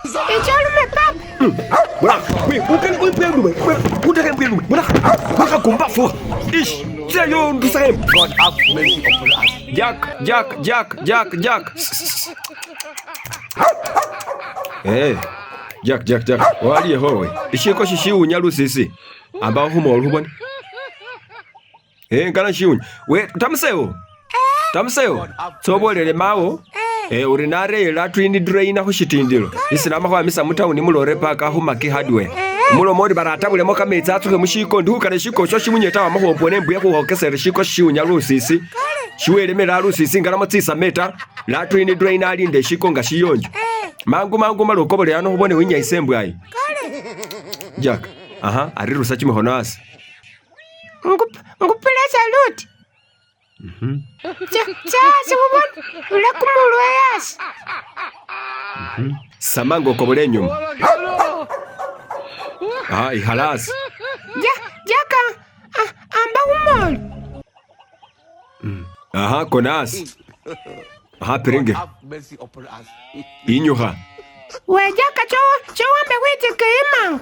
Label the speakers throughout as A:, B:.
A: Icha olume papa.
B: God have mercy upon us.
C: Jack, Jack, Jack, Jack, Jack. Eh, Jack, Jack, Jack. Waliye howe. Ishiko shishiunya lusisi. Ambao humo olubone. Eh, ngana shiunya. We tamusewo. Tamusewo. Tsobolele mawo. Eh, uri nareye latrine drainer khushitindilo. Isi nama khwamisa mu town mulore paka khu Maki Hardware. Mulomo ori baratabulemo kametsi atsukhe mushiko ndikhukana shiko sho shimunye tawa makhwombone mbuya khukhokesele shiko shishiunya lusisi. Shiwelemela lusisi ngalamo tsisame ta. Latrine drainer alinde shiko nga shiyonjo. Mangu mangu mala ukobole ano khubone winyayisa embwayi. Jack, aha, arirusa chimikhono asi.
A: Ngupila saluti. Cha asi khubone. Ula kumulwe asi.
C: Samanga ukobole inyuma. Ah, ikhala asi.
A: Jaka amba khumolu.
C: Aha, kona asi. Aha, piringe.
B: Have mercy upon us.
C: Inyukha.
A: We Jaka chowambe khwitsikeyi mangu.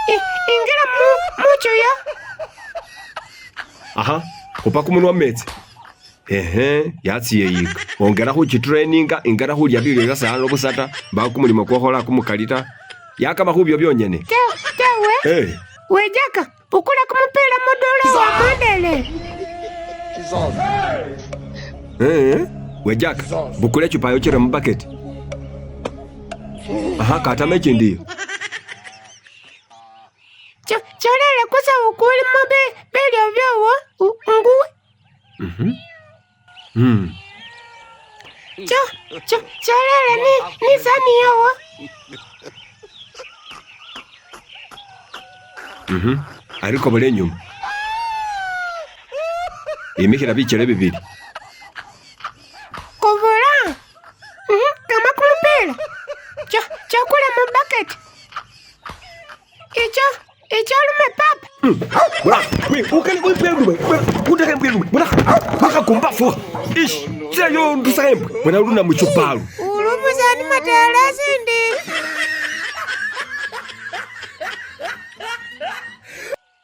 A: Ingila muchuyo.
C: Aha, khupa kumunwa mumetsi. Ehe, yatsiye yika. Ongela khuchitraininga, ingela khulya bilyo byase ano busa ta, mbawo kumulimo kwokhola kumukali ta. Yakama khubyo byonyene.
A: Tawe.
C: Eh.
A: We Jaka, bukula kumupila mudola wa mwendele.
B: Jesus.
C: Eh, we Jack, bukula echupa yo chire mubaketi. Aha, katama echindi.
A: Cholele kusa ukulimo bilyo byowo nguwe. Cholele ni sani yowo.
C: Ariko bole inyuma. Imikhila bichele bibili.
A: Kobola. Kama kumupila. Chokula mu bucket. Icho lume papa.
C: Ish, tseyo ndusaembwe. Mwena luna muchupalu.
A: Ulubusani matalasi ndi.